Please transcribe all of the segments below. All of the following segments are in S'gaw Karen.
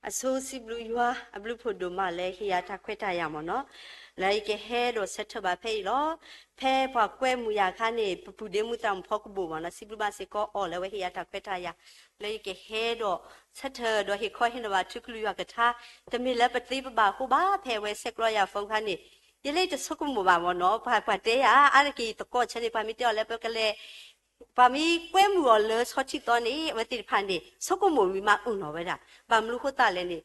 အဆိစံးဘျုးယွၤအဘျုးဖးဒိၣ်မးလၢဟ့ၣ်ယၤတၢ်ခွဲးတၢ်ယာ်မ့ၢ်နီၤ, လၢယကဟဲဒီးဆၢထၢၣ်ဘၣ်ဖဲအံၤလီၤ. ဖဲပှၤကွဲမုာ်ယၤအခါန့ၣ် ပပုၢ်ဒ့မုၣ်သရၣ်မုၣ်ဖီကဘိၣ်မ့ၢ်နီၤ, စံးဘျုးဘၣ်စ့ၢ်ကီးအီၤလၢအဝဲဟ့ၣ်ယၤတၢ်ခွဲးတၢ်ယာ် လၢယကဟဲဒီးဆၢထၢၣ်ဒီးဟ့ၣ်ခီဟ့ၣ်နီၤဘၣ်ထုကလုၢ်ယွၤကထါ, တမ့ၢ်လၢပသ့ပဘၣ်အဃိဘၣ်, ဖဲအဝဲဆဲးကျိးယၤ phone အခါန့ၣ် ယလၢယတဆိကမိၣ်ဘၣ်မ့ၢ်နီၤ, ပှၤပှၤတဲယၤ အါတက့ၢ်ယသကိးဆၢန့ၣ် ပှၤမ့ၢ်တဲအီၤလၢပကလဲၤ ပှၤမ့ၢ်ကွဲမုာ်အီၤလၢဆီထံသီန့ၣ် အဝဲသ့ၣ်တဖၣ်န့ၣ် ဆိကမိၣ်ဝံၤမးအုၣ်နီၤဝဲဒၣ်, ဘၣ်မနုၤဃိသတးလဲၣ်န့ၣ်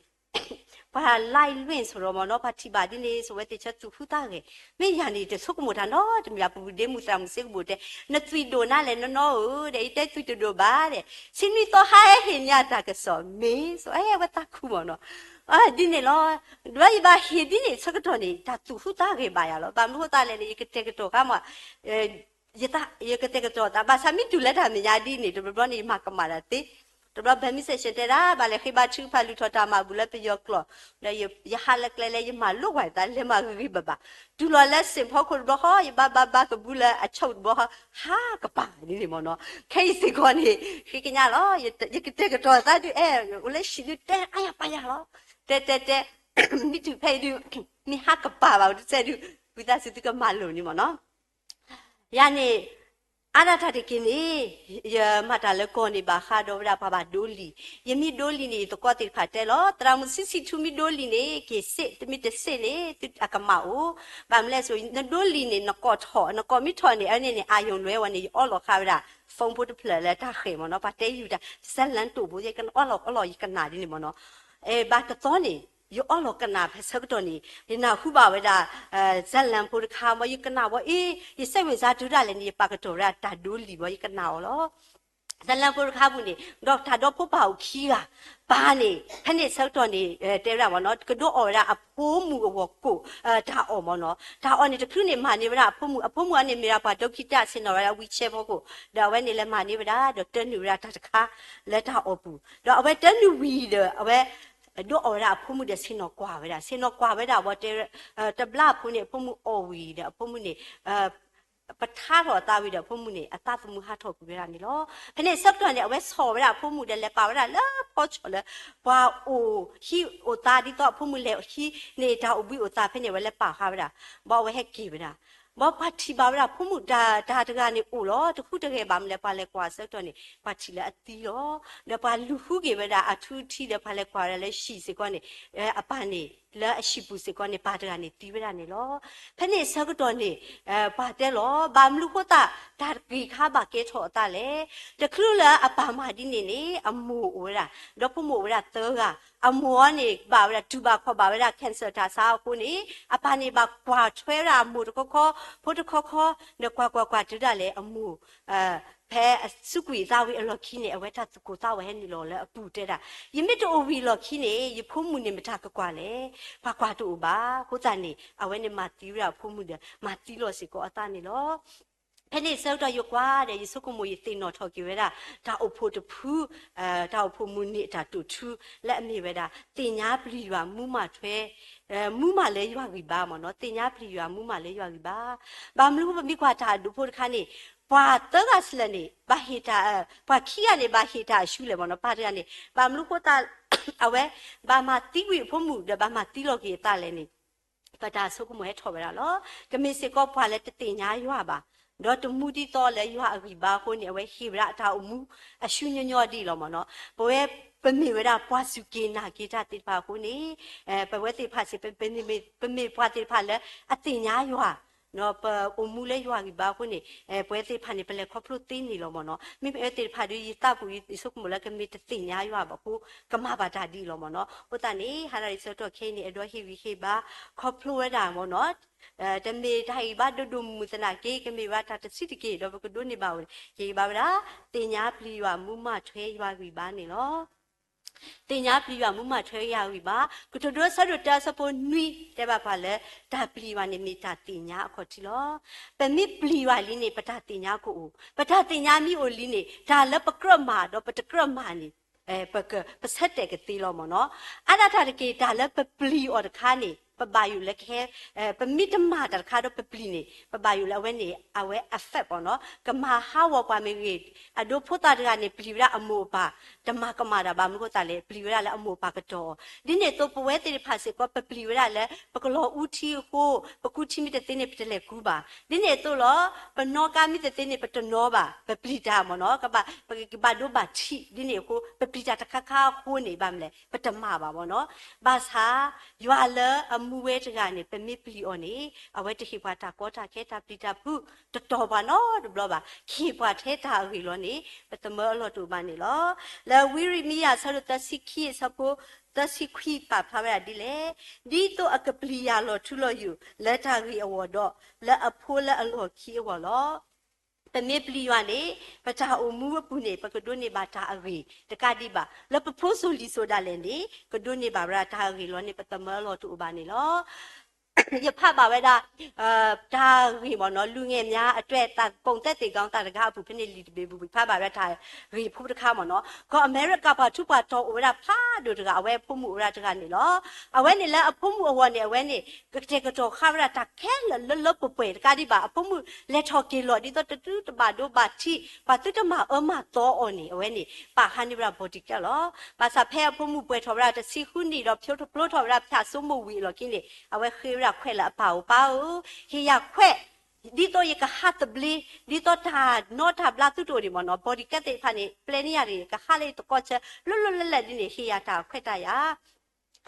ပှၤ live လွင့် ဆိုတော့မ့ၢ်နီၤ, ပှၤထံၣ်ဘၣ်ဒ်န့ၣ် ဆိဝဲသ့ၣ်ဆၢသူၣ်ဟူသးဂဲၤ, မ့ၢ်ယၤန့ၣ် တဆိကမိၣ်တၢ်နီတမံၤဘၣ်, ပပုၢ်ဒ့မုၣ်သရၣ်မုၣ်စ့ကဘိၣ်တဲ, နသွံၣ်ဒိၣ်နၤလဲၣ် နီၢ်နီၢ်ဧၢ, ဒီးယတဲသွံၣ်တဒိၣ်ဘၣ်ဒီး ဆံနွံသီဟါဟဲဟ့ၣ်ညါတၢ်ကစီၣ်မ့ၢ် ဆိဝဲဝဲသးခုမ့ၢ်နီၤ, ဒ်န့ၣ်လီၤ. ဒီးယဘၣ်ဟ့ၣ်ဒ်န့ၣ်ဆၢကတီၢ်န့ၣ် တၢ်သူၣ်ဟူသးဂဲၤဘၣ်ယၤလီၤ. ဘၣ်မနုၤဃိသတးလဲၣ်န့ၣ် ယကတဲာ်ကတီၤခါမ့ၢ် ယကတဲာ်ကတီၤသး ဘၣ်ဆၣ်မ့ၢ်တုၤလၢတၢ်မဲာ်ညါဒ်န့ၣ် တဘျီဘျီန့ၣ် ယမၤကမၣ်တၢ်သ့, တဘျီ ဘၣ်မ့ၢ်စဲးဆှဲးတဲဒၣ် ဘၣ်လဲၤဃ့ဘါထုကဖၣ်လုၢ်ထီၣ်တၢ်မၤဘူၣ်လၢပယီၤကျိာ်, ဒီးယဟးလၢကျဲလၢယမၤလိၣ်ဝဲသး လဲၤမၤဂ့ၤဂ့ၤဘၣ်ဘၣ်, တုၤလီၤလၢစ့ၣ်ဖီခိၣ်တဘျီဃီ ယဘါဘါဘါကဘူလၢအဆိၣ်တဘျီဃီ ဟးကပၤဒ်န့ၣ်မ့ၢ်နီၤ, ခဲအံၤစ့ၢ်ကီးန့ၣ် ဃ့ကညးလီၤ, ယကတဲာ်ကတီၤသးဒုးအဲၣ် အိၣ်လၢဟံၣ်ဒုးတဲအါယၤပာ်ယၤလီၤ, တဲတဲတဲ မ့ၢ်တုၤဖဲအံၤဒုး မ့ၢ်ဟးကပၤဘၣ် တစဲးဒုး ဝံသးစူၤသုကမၤလိာ်န့ၣ်မ့ၢ်နီၤ. ယၤန့ၣ် အါဒၣ်တၢ်တက့ၢ်န့ၣ် ယမၤတၢ်လၢကီၢ်န့ၣ် ဘၣ်ဃးဒီးဝဲဒၣ်ပှၤဘၣ်ဒိလံာ်, ယမ့ၢ်ဒိလံာ်န့ၣ် ယသကိးသ့ၣ်တဖၣ်တဲလီၤ, သရၣ်မုၣ်ဆံးဆံးထူမ့ၢ်ဒိလံာ်န့ၣ် က့ၤစ့ၣ်, တမ့ၢ်တစ့ၣ်န့ၣ် သုအကမၣ်အိၣ်, ဘၣ်မနုၤလဲၣ်ဆိ နဒိလံာ်န့ၣ် နကိးထီၣ်, နကိးမ့ၢ်ထီၣ်န့ၣ် အန့ၣ်န့ၣ် အယုံလွဲဝဲန့ၣ် ယအီလီၤဃာ်ဝဲဒၣ် phone ဖိတဖျၢၣ်လၢတၢ်ဃဲၤမ့ၢ်နီၤ, ပှၤတဲယုာ်တၢ် စဲလၢတိၣ်ဖိ ယကအီလီၤအီလီၤ ယကနၣ်ဒ်န့ၣ်မ့ၢ်နီၤ, ဘၣ်တသီန့ၣ် ယအီလီၤကနၣ်ဖဲဆၢကတီၢ်န့ၣ် ယနၢ်ဟူဘၣ်ဝဲဒၣ် ဇာတ်လမ်း ဖိတခါ မ်ယကနၣ်ဝဲအ့ၣ် ယစိတ်ဝင်စား တုၤဒၣ်လဲာ်န့ၣ် ယပာ်ကတီၢ်ဝဲဒၣ်တၢ်ဒိလံာ်ဘၣ် ယကနၣ်အီၤလီၤ. ဇာတ်လမ်း ဖိတခါပူၤန့ၣ် ဒီးတၢ်ဒီဖိပၢ်အိၣ်ခံဂၤ, ပၢ်န့ၣ် ဖဲန့ၣ်ဆၢကတီၢ်န့ၣ် တဲဝဲဒၣ်မ့ၢ်နီၤ ကဒိးအီၣ်ဝဲဒၣ်အဖိမုၣ်အဂီၢ်ကိၣ် တၢ်အီၣ်မ့ၢ်နီၤ, တၢ်အီၣ်န့ၣ်တချုးန့ၣ်မၤန့ၢ်ဝဲဒၣ်အဖိမုၣ်, အဖိမုၣ်အန့ၣ်မ့ၢ်ဒၣ်ပှၤဒိခံတၢ် ဆ့ၣ်နီၤဝဲဒၣ် wheelchair ဖီခိၣ်, ဒီးအဝဲန့ၣ်လဲၤမၤန့ၢ်ဝဲဒၣ် ဒီးတၢနုာ်ဝဲဒၣ်တၢ်တခါ လၢတၢ်အီၣ်ပူၤ, ဒီးအဝဲတၢနုာ်ဝံၤဒီး အဝဲ ဒိးအီၣ်ဝဲဒၣ်အဖိမုၣ်ဒီးဆ့ၣ်နီၤကွၢ်ဝဲဒၣ်, ဆ့ၣ်နီၤကွၢ်ဝဲဒၣ်ဝံၤတဲ တဘျီဖိန့ၣ် အဖိမုၣ်အီၣ်ဝံၤဒီး အဖိမုၣ်န့ၣ် ပထါထီၣ်အသးဝံၤဒီး အဖိမုၣ်န့ၣ် အသးသမူဟးထီၣ်ကွံာ်ဝဲဒၣ်န့ၣ်လီၤ. ဖဲန့ၣ်ဆၢကတီၢ်န့ၣ် အဝဲဆီၣ်ဝဲဒၣ်အဖိမုၣ်ဒီး လဲၤပာ်ဝဲဒၣ်လၢဖီဆီၣ်လၢ ပှၤအိၣ်ဟံးအိၣ်သး ဒ်သိးအဖိမုၣ်လဲၤဟံးန့ၢ်တၢ်အိၣ်ဘှံးအိၣ်သါဖဲန့ၣ် အဝဲလဲၤပာ်ဃာ်ဝဲဒၣ်, ဘၣ်အဝဲဟဲက့ၤဝဲဒၣ်, ဘၣ်ပှၤထံၣ်ဘၣ်ဝဲဒၣ် ဖိမုၣ်တၢ်တဂၤန့ၣ်အိၣ်လီၤ တဃုတဂဲၤဘၣ်မနုၤလဲၣ် ပှၤလဲၤကွၢ်ဆၢကတီၢ်န့ၣ် ပှၤထံၣ်လၢအသံလီၤ. ဒီးပှၤလူၤဃုက့ၤဝဲဒၣ်အထူအထံဒီး ပှၤလဲၤကွၢ်ဝဲဒၣ်လၢဟံၣ်စ့ၢ်ကီးန့ၣ် အပၢ်န့ၣ် လၢအဟံၣ်ပူၤစ့ၢ်ကီးန့ၣ် ပၢ်တဂၤန့ၣ်သံဝဲဒၣ်န့ၣ်လီၤ. ဖဲန့ၣ်ဆၢကတီၢ်န့ၣ် ပှၤတဲလီၤ ဘၣ်မနုၤဃိသတး တၢ်တဂ့ၤခါဘၣ်ကဲထီၣ်အသးလဲၣ်. တချုးလၢအပၢ်မၤဒ်န့ၣ်န့ၣ် အမိၢ်အိၣ်ဝဲဒၣ်, ဒီဖိမိၢ်အိၣ်ဝဲဒၣ်သၢဂၤ, အမိၢ်အီၤန့ၣ် ဘၣ်ဝဲဒၣ် တူၢ်ဘၣ်ခီၣ်ဘၣ်ဝဲဒၣ် cancer တၢ်ဆါအဃိန့ၣ် အပၢ်န့ၣ်ဘၣ်ကွၢ်ထွဲဝဲဒၣ်အမိၢ်တခီခီ ဖိတခီခီ, ဒီးကွၢ်ကွၢ်ကွၢ်တုၤဒၣ်လဲာ်အမိၢ် ဖဲအစူးကွံာ်အသးဝံၤအလီၢ်ခံန့ၣ် အဝဲတၢ်သူၣ်ကိၢ်သးဂီၤဟဲနုာ်လီၤလၢအပူၤတဲဒၣ်, ယမ့ၢ်တအိၣ်ဝံၤအလီၢ်ခံန့ၣ် ယဖိမုၣ်န့ၣ်မတၤကကွၢ်လဲၣ်. ပှၤကွၢ်တအိၣ်ဘၣ်. အဃိသတးန့ၣ် အဝဲန့ၣ်မၤသံဝဲဒၣ်အဖိမုၣ်ဒီး မၤသံလီၤစ့ၢ်ကီးအသးန့ၣ်လီၤ. ဖဲန့ၣ်ဆၢကတီၢ်ယကွၢ်ဒီး ယဆိကမိၣ်ယသ့ၣ်နီၣ်ထီၣ်က့ၤဝဲဒၣ် တၢ်အိၣ်ဖှိၣ်တဖု တၢ်အိၣ်ဖှိၣ်မုၢ်နံၤအတၢ်တိာ်ထူ လၢအမ့ၢ်ဝဲဒၣ် သ့ၣ်ညါပျံၤယွၤမူမၤထွဲ မူမၤလၢယွၤဂံၢ်ဘါမ့ၢ်နီၤ, သ့ၣ်ညါပျံၤယွၤမူမၤလၢယွၤဂံၢ်ဘါ. ဘၣ်မနုၤပမ့ၢ်ကွၢ်တၢ်အဒိၣ်ဖိတခါန့ၣ် ပှၤသၢဂၤစလဲၣ်န့ၣ် ဘၣ်ဟ့ၣ်တၢ် ပှၤခံဂၤန့ၣ် ဘၣ်ဟ့ၣ်တၢ်အရှုံးလဲၣ်မ့ၢ်နီၤ, ပၢ်တဂၤန့ၣ် ဘၣ်မနုၤဃိသတး အဝဲ ဘၣ်မၤသံကွံာ်အဖိမုၣ်ဒီး ဘၣ်မၤသံလီၤက့ၤအသးလဲၣ်န့ၣ် ပတၢ်ဆိကမိၣ်ဟဲထီၣ်ဝဲဒၣ်လီၤ. ကမ့ၢ်စ့ၢ်ကီးပှၤလၢတသ့ၣ်ညါယွၤဘၣ်, ဒီးတမူဒ်သိးလၢယွၤအဂံၢ်ဘါအဃိန့ၣ် အဝဲဟ့ၣ်ဝဲဒၣ်အတၢ်အိၣ်မူအရှုံးညီညီဒ်အံၤလီၤမ့ၢ်နီၤ. ပဝဲ ပမ့ၢ်ဝဲဒၣ်ပှၤစူၢ်က့ၤနာ်က့ၤတၢ်သ့ၣ်တဖၣ်အဃိန့ၣ် ပဝဲသ့ၣ်တဖၣ်စ့ၢ် ပမ့ၢ်ပှၤသ့ၣ်တဖၣ်လၢအသ့ၣ်ညါယွၤ ပအိၣ်မူလၢယွၤဂံၢ်ဘါအဃိန့ၣ် ပဝဲသ့ၣ်တဖၣ်န့ၣ် ပလဲၤခီဖျိသ့န့ၣ်လီၤမ့ၢ်နီၤ. မ့မ့ၢ်အဝဲသ့ၣ်တဖၣ်ဒီး ယသးပူၤယဆိကမိၣ်လၢကမ့ၢ်တသ့ၣ်ညါယွၤဘၣ်အဃိ ကမၤဘၣ်တၢ်ဒ်အံၤလီၤမ့ၢ်နီၤ. အဃိသတးန့ၣ် ဟါရၤလံာ်ဆၢကတီၢ်ခဲအံၤန့ၣ် အဲၣ်ဒိးဟ့ၣ်ဂံၢ်ဟ့ၣ်ဘါ ခီဖျိဝဲဒၣ်မ့ၢ်နီၤ တမ့ၢ်တၢ်ဟ့ၣ်ဂံၢ်ဘါဒိၣ်ဒိၣ်မုၢ်မုၢ်သနာ်က့ ကမ့ၢ်ဝဲဒၣ်တၢ်တဆံးတက့ၢ် ဒီးပကဒိးန့ၢ်ဘၣ်ဝဲ ဟ့ၣ်ဂံၢ်ဘါဝဲဒၣ် သ့ၣ်ညါပျံၤယွၤမူမၤထွဲယွၤဂံၢ်ဘါန့ၣ်လီၤ. သ့ၣ်ညါပျံၤယွၤမူမၤထွဲယွၤဂံၢ်ဘါ ကတိၤဒိဆၢဒိၣ်တၢအဆၢဖိနွံ တဲဘၣ်ပှၤလၢ တၢ်ပျံၤယွၤန့ၣ်မ့ၢ်တၢ်သ့ၣ်ညါအခီၣ်ထံးလီၤ. ပမ့ၢ်ပျံၤယွၤလံန့ၣ် ပတၢ်သ့ၣ်ညါကအိၣ်, ပတၢ်သ့ၣ်ညါမ့ၢ်အိၣ်လံန့ၣ် တၢ်လၢပကြၢးမၤဒီးပတကြၢးမၤန့ၣ် ပက ပဆၢတဲာ်ကသ့လီၤမ့ၢ်နီၤ. အါဒၣ်တၢ်တက့ၢ် တၢ်လၢပပျံၤအီၤတခါန့ၣ် ပဘၣ်ယိၣ်လၢကဟဲ, ပမ့ၢ်တမၤတၢ်တခါဒီးပပျံၤန့ၣ် ပဘၣ်ယိၣ်လၢအဝဲန့ၣ် အဝဲ affect ဘၣ်နီၤ, ကမၤဟးဂီၤပှၤမ့ၢ်ဂ့ၤ, အဒိဖိသၣ်တဂၤန့ၣ် ပျံၤဝဲဒၣ်အမိၢ်အပၢ်, တမၤကမၣ်တၢ်ဘၣ်မနုၤအဃိသတးလဲၣ်, ပျံၤဝဲဒၣ်လၢအမိၢ်အပၢ်ကတီၢ်အီၤ. ဒ်န့ၣ်အသိး ပဝဲသ့ၣ်တဖၣ်စ့ၢ်ကီး ပပျံၤဝဲဒၣ်လၢ ပကလီၤအူထံအဃိ, ပကူထံမ့ၢ်တသ့န့ၣ် ပတလဲၤကူဘၣ်. ဒ်န့ၣ်အသိးလီၤ, ပနီၣ်ကါမ့ၢ်တသ့န့ၣ် ပတနီၣ်ဘၣ်, ပပျံၤတၢ်မ့ၢ်နီၤ, ပကဘၣ်ဒိဘၣ်ထံး, ဒ်န့ၣ်အဃိ ပပျံၤတၢ်တခါခါအဃိန့ၣ် ဘၣ်မနုၤလဲၣ်, ပတမၤဘၣ်မ့ၢ်နီၤ. ဘၣ်ဆၣ် ယွၤလၢအမူဝဲတဂၤန့ၣ် ပမ့ၢ်ပျံၤအီၤန့ၣ် အဝဲတဟ့ၣ်ပှၤတၢ်ကီတၢ်ခဲတၢ်ပျံၤတၢ်ဖုး တတီၤပှၤနီတဘျီဘၣ်, ကဟ့ၣ်ပှၤထဲတၢ်အဂ့ၤလီၤန့ၣ် ပသမၢအလီၢ်တအိၣ်ဘၣ်န့ၣ်လီၤ. လၢဝံရမံယၤ အဆၢဒိၣ်သၢဆံခံ အဆၢဖိသၢဆံခွံ ပာ်ဖျါဝဲဒၣ်ဒ်လဲၣ်, ဒ်သိးအကပျံၤယၤလီၤထူလီၤယိာ်လၢတၢ်ဂ့ၤအဂီၢ်ဒီး လၢအဖိလၢအလီၢ်ခံအဂီၢ်လီၤ. ပမ့ၢ်ပျံၤယွၤန့ၣ် ပတၢ်အိၣ်မူအပူၤန့ၣ် ပကဒိးန့ၢ်ဘၣ်တၢ်အဂ့ၤတကးဒံးဘၣ်, လၢပဖိစိၤလံၤစိၤဒၣ်လဲာ်န့ၣ် ကဒိးန့ၢ်ဘၣ်ဝဲဒၣ်တၢ်အဂ့ၤလီၤန့ၣ် ပသမၢအလီၢ်တအိၣ်ဘၣ်န့ၣ်လီၤ. ယဖးဘၣ်ဝဲဒၣ် တၢ်ဂ့ၢ်မ့ၢ်နီၤ, လူငယ်များအတွက် ပုံသက်သေကောင်း သၢတဂၤအပူၤ ဖဲန့ၣ်လံာ်တဘ့ၣ်ပူၤ ယဖးဘၣ်ဝဲဒၣ်တၢ်ဂ့ၢ်ဖိတခါမ့ၢ်နီၤ, ကီၢ်အမဲရကၤပှၤထူးပှၤတီၤအိၣ်ဝဲဒၣ်ဖးဒိၣ်တဂၤ အဝဲအဖိမုၣ်အိၣ်ဝဲဒၣ်တဂၤန့ၣ်လီၤ. အဝဲန့ၣ်လၢအဖိမုၣ်အဂီၢ်န့ၣ် အဝဲန့ၣ် ကတဲာ်ကတီၤဃာ်ဝဲဒၣ်တၢ်ခဲလၢာ်လၢလၢပှဲၤပှဲၤတကးဒံးဘၣ်, အဖိမုၣ်လဲၤထီၣ်က့ၤလီၤ ဒ်သိးတသုတဘၣ်ဒိဘၣ်ထံး ပှၤသုတမၤအၢမၤသီအီၤန့ၣ် အဝဲန့ၣ် ပာ်ဃာ်န့ၢ်ဝဲဒၣ် bodyguard လီၤ. ဘၣ်ဆၣ်ဖဲအဖိမုၣ်ပှဲၤထီၣ်ဝဲဒၣ်တဆံဃုနံၣ်ဒီး ဖျိတဖျိထီၣ်ဝဲဒၣ်ဖၠၣ်စိမိၣ်ဝံၤအလီၢ်ခံန့ၣ် အဝဲဃ့ဝဲဒၣ်ခွဲးလၢအပၢ်အိၣ်, ပၢ်ဧၢ, ဟ့ၣ်ယၤခွဲး ဒ်သိးယကဟးသဘျ့, ဒ်သိးတၢ်နီတၢ်ဘျါသုတအိၣ်န့ၣ်မ့ၢ်နီၤ, bodyguard သ့ၣ်တဖၣ်န့ၣ် ပျဲန့ၢ်ယၤတဂ့ၤ, ကဟးလၢယသကိးဆၢ လိၤလိၤလၢလၢဒ်န့ၣ် ဟ့ၣ်ယၤတၢ်ခွဲးတၢ်ယာ်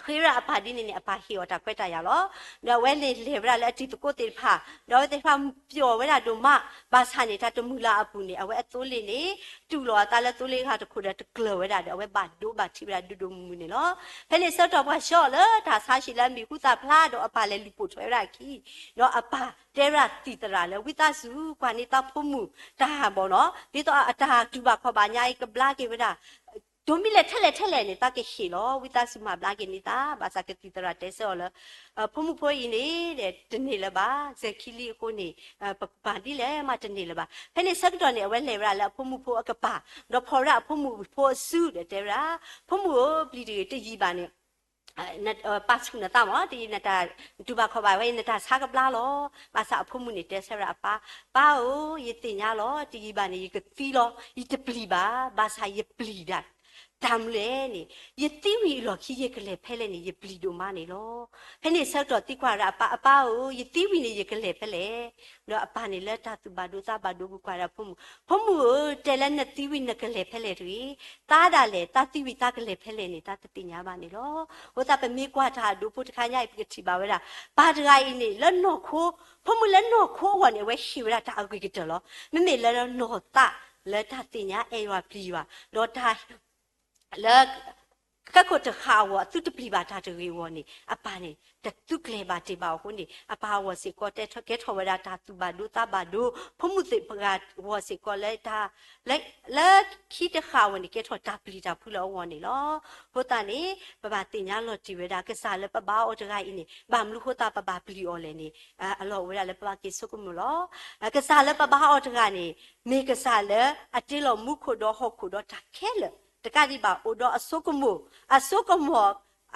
ဃ့ဝဲဒၣ်အပၢ်ဒ်န့ၣ်န့ၣ် အပၢ်ဟ့ၣ်အီၤတၢ်ခွဲးတၢ်ယာ်လီၤ. ဒီးအဝဲန့ၣ်လဲၤဝဲဒၣ်လၢအတံၤသကိးသ့ၣ်တဖၣ်, ဒီးအဝဲသ့ၣ်တဖၣ်ပျီၣ်ဝဲဒၣ်ဒိၣ်မး, ဘၣ်ဆၣ်န့ၣ် တၢ်တမုာ်လၤအပူၤန့ၣ် အဝဲအသိလ့ၣ်န့ၣ် တူၢ်လိာ်အသးလၢသိလ့ၣ်ဂၤတခိၣ်ဒီးတကျၢၤဝဲဒၣ်ဒီး အဝဲဘၣ်ဒိဘၣ်ထံးဝဲဒၣ်ဒိၣ်ဒိၣ်မုၢ်မုၢ်န့ၣ်လီၤ. ဖဲန့ၣ်ဆၢကတီၢ်ပှၤဆှီလၢတၢ်ဆါဟံၣ်လၢအမံၤဟူသၣ်ဖျါဒီးအပၢ်လဲၤလူၤပိာ်ထွဲဝဲဒၣ်အခံ, ဒီးအပၢ်တဲဝဲဒၣ်သံၣ်သရၣ်လၢ ဝံသးစူၤ ကွၢ်န့ၢ်သးဖိမုၣ်တၢ်ဘီနီၤ, ဒ်သိးအတၢ်တူၢ်ဘၣ်ခီၣ်ဘၣ်ညါအံၤကဘျါက့ၤဝဲဒၣ် ဒိးမ့ၢ်လဲၣ်ထဲလဲၣ်ထဲလဲၣ်န့ၣ် သးကဟ့ၣ်လီၤ, ဝံသးစူၤမၤဘျါက့ၤန့ၢ်သး, ဘၣ်ဆၣ်ကသံၣ်သရၣ်တဲဆၢအီၤလၢ ဖိမုၣ်ဖိအံၤန့ၣ် တန့ၢ်လၢၤဘၣ်, စဲၤခံလံအဃိန့ၣ် ပကပၤဒ်လဲၣ်မးတန့ၢ်လၢၤဘၣ်. ဖဲန့ၣ်ဆၢကတီၢ်န့ၣ် အဝဲလဲၤဝဲဒၣ်လၢအဖိမုၣ်ဖိအကပၤ, ဒီးဖီၣ်ဝဲဒၣ်အဖိမုၣ်ဖိအစုဒီးတဲဝဲဒၣ်, ဖိမုၣ်ဧၢ, ပျံၤတဂ့ၤ, တယံာ်ဘၣ်န့ၣ် ပာ်ဆူၣ်နသးမး, တယံာ်နတၢ်တူၢ်ဘၣ်ခီၣ်ဘၣ်ဝဲအံၤ နတၢ်ဆါကဘျါလီၤ. ဘၣ်ဆၣ်အဖိမုၣ်န့ၣ် တဲဆၢဝဲဒၣ်အပၢ်, ပၢ်ဧၢ, ယသ့ၣ်ညါလီၤ, တယံာ်ဘၣ်န့ၣ် ယကသံလီၤ, ယတပျံၤဘၣ်, ဘၣ်ဆၣ်ယပျံၤဒၣ် တၢ်မနုၤလဲၣ်န့ၣ်, ယသံဝံၤအလီၢ်ခံ ယကလဲၤဖဲလဲၣ်န့ၣ် ယပျံၤဒိၣ်မးန့ၣ်လီၤ. ဖဲန့ၣ်ဆၢကတီၢ်သံကွၢ်ဝဲဒၣ်အပၢ်, အပၢ်ဧၢ, ယသံဝံၤန့ၣ် ယကလဲၤဖဲလဲၣ်. ဒီးအပၢ်န့ၣ်လၢတၢ်သူၣ်ဘၣ်ဒိသးဘၣ်ဒိပူၤကွၢ်ဒၣ်ဖိမုၣ်, ဖိမုၣ်ဧၢ, တဲလၢနသံဝံၤနကလဲၤဖဲလဲၣ်တဂ့ၤ, သးဒၣ်လဲာ် သးသံဝံၤသးကလဲၤဖဲလဲၣ်န့ၣ် သးတသ့ၣ်ညါဘၣ်န့ၣ်လီၤ. အဃိသတးပမ့ၢ်ကွၢ်တၢ်အဒိဖိတခါညါအံၤ ပကထံၣ်ဘၣ်ဝဲဒၣ် ပၢ်တဂၤအံၤန့ၣ် လၢနီၢ်ခိ, ဖိမုၣ်လၢနီၢ်ခိအဂီၢ်န့ၣ် အဝဲဟ့ၣ်ဝဲဒၣ်တၢ်အဂ့ၤကတၢၢ်လီၤ. မ့မ့ၢ်လၢနီၢ်သးလၢတၢ်သ့ၣ်ညါအဲၣ်ယွၤပျံၤယွၤ, ဒီးတၢ် လၢ ကဲခိၣ်တဃာ်အဂီၢ် အသုတပျံၤဘၣ်တၢ်တဂ့ၤအဂီၢ်န့ၣ် အပၢ်န့ၣ် တသုကျဲၤဘၣ်တ့ၢ်ဘၣ်အဃိန့ၣ် အပၢ်အဂီၢ်စ့ၢ်ကီး တဲထီၣ်ကဲထီၣ်ဝဲဒၣ်တၢ်သူၣ်ဘၣ်ဒိသးဘၣ်ဒိ, ဖိမုၣ်သ့ၣ်တဖၣ်အဂီၢ်စ့ၢ်ကီးလၢတၢ် လၢ လၢခံတဃာ်အဂီၢ်န့ၣ် ကဲထီၣ်တၢ်ပျံၤတၢ်ဖုးလၢအဂီၢ်န့ၣ်လီၤ. အဃိသတးန့ၣ် ပဘၣ်သ့ၣ်ညါလီၤတံၢ်ဝဲဒၣ် ကစၢ်လၢပဘါအီၤတဂၤအံၤန့ၣ် ဘၣ်မနုၤအဃိသတးပဘၣ်ပျံၤအီၤလဲၣ်န့ၣ် အလီၢ်အိၣ်ဝဲဒၣ်လၢပဘၣ်က့ၤဆိကမိၣ်လီၤ. ကစၢ်လၢပဘါအီၤတဂၤန့ၣ် မ့ၢ်ကစၢ်လၢအတ့လီၤမူခိၣ်ဒီးဟီၣ်ခိၣ်ဒီးတၢ်ခဲလၢာ် တကးဒံးဘၣ် အိၣ်ဒီးအစိကမီၤ, အစိကမီၤ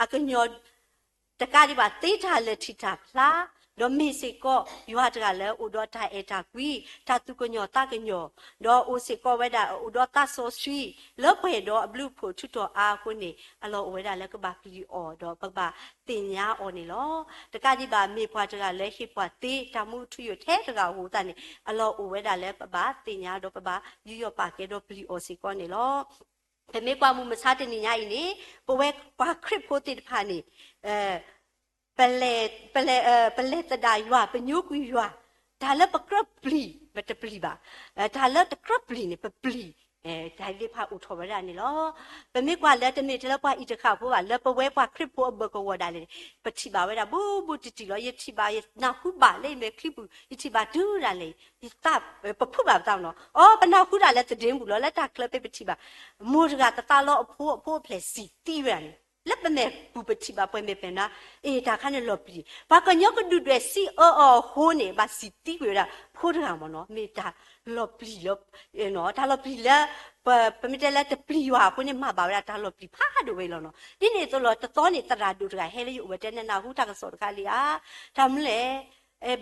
အကညီ တကးဒံးဘၣ် သ့တၢ်လၢာ်ထံးတၢ်ဖျါ, ဒီးမ့ၢ်စ့ၢ်ကီး ယွၤတဂၤလၢအိၣ်ဒီးတၢ်အဲၣ်တၢ်ကွံ, တၢ်သူၣ်ကညီၤသးကညီၤ, ဒီးအိၣ်စ့ၢ်ကီးဝဲဒၣ် အိၣ်ဒီးသးစီဆှံ လၢပှဲၤဒီးအဘျုးအဖှိၣ်ထူးထီၣ်အါအဃိန့ၣ် အလီၢ်အိၣ်ဝဲဒၣ်လၢကဘၣ်ပျံၤအီၤ ဒီးပကဘၣ်သ့ၣ်ညါအီၤန့ၣ်လီၤ. တကးဒံးဘၣ် မ့ၢ်ပှၤတဂၤလၢဟ့ၣ်ပှၤသ့တၢ်မူထူယိာ်ထဲတဂၤအဃိသတးန့ၣ် အလီၢ်အိၣ်ဝဲဒၣ်လၢပဘၣ်သ့ၣ်ညါဒီးပဘၣ်ယူးယီၣ်ပာ်ကဲဒီးပျံၤအီၤစ့ၢ်ကီးန့ၣ်လီၤ. ပမ့ၢ်ကွၢ်မုၢ်မဆါတနံၤညါအံၤန့ၣ် ပဝဲပှၤခရံာ်ဖိသ့ၣ်တဖၣ်န့ၣ် ပလဲၤ ပလဲၤ ပလဲၤသဒၣ်ယွၤ ပညိကွံာ်ယွၤ, တၢ်လၢပကြၢးပျံၤ ပတပျံၤဘၣ်, တၢ်လၢတကြၢးပျံၤန့ၣ် ပပျံၤ, တၢ်သ့ၣ်တဖၣ်အိၣ်ထီၣ်ဝဲဒၣ်န့ၣ်လီၤ. ပမ့ၢ်ကွၢ်လၢတမ့ၢ်ထဲလၢပှၤအံၤတဃာ်ဖိဘၣ် လၢပဝဲပှၤခရံာ်ဖိအဘၢၣ်ကဝီၤဒၣ်လဲာ်န့ၣ် ပထံၣ်ဘၣ်ဝဲဒၣ်ဘူးဘူးတံၢ်တံၢ်လီၤ. ယထံၣ်ဘၣ် ယနၢ်ဟူဘၣ်လၢယမဲာ်ချံပူၤ ယထံၣ်ဘၣ်တုၤဒၣ်လဲာ် ယသး ပဖုးဘၣ်ပသးနီၤ, အိ ပနၢ်ဟူဒၣ်လၢသဒ့မုၣ်လီၤ လၢတၢ်ချၢဖဲပထံၣ်ဘၣ် မိၢ်တဂၤတသးလီအဖိ အဖိအဖျဲၣ်စံၣ်သံဝဲဒၣ်န့ၣ် လၢပမဲာ်ပူၤပထံၣ်ဘၣ်ပှဲၤမဲာ်ပဲာ်နါ, အ့ တၢ်ခါန့ၣ်လီၤပျံၤ, ပှၤကညီကဒုၣ်ဒွဲၣ်စံးအၢအီၤအဃိန့ၣ် ဘၣ်စံးသံကွံာ်ဝဲဒၣ်ဖိတဂၤမ့ၢ်နီၤ, မ့ၢ်တၢ်လီၤပျံၤလၢ တၢ်လီၤပျံၤလၢ ပမ့ၢ်တဲလၢတပျံၤယွၤအဃိန့ၣ် မၤဘၣ်ဝဲဒၣ်တၢ်လီၤပျံၤဖးဒိၣ်ဝဲလီၤနီၤ. ဒ်န့ၣ်အသိးလီၤ တသီန့ၣ် သရၣ်ဒိၣ်တဂၤဟဲလၢယအိၣ်ဝဲတဲ နနၢ်ဟူတၢ်ကစီၣ်တခါလံဧါ, တၢ်မနုၤလဲၣ်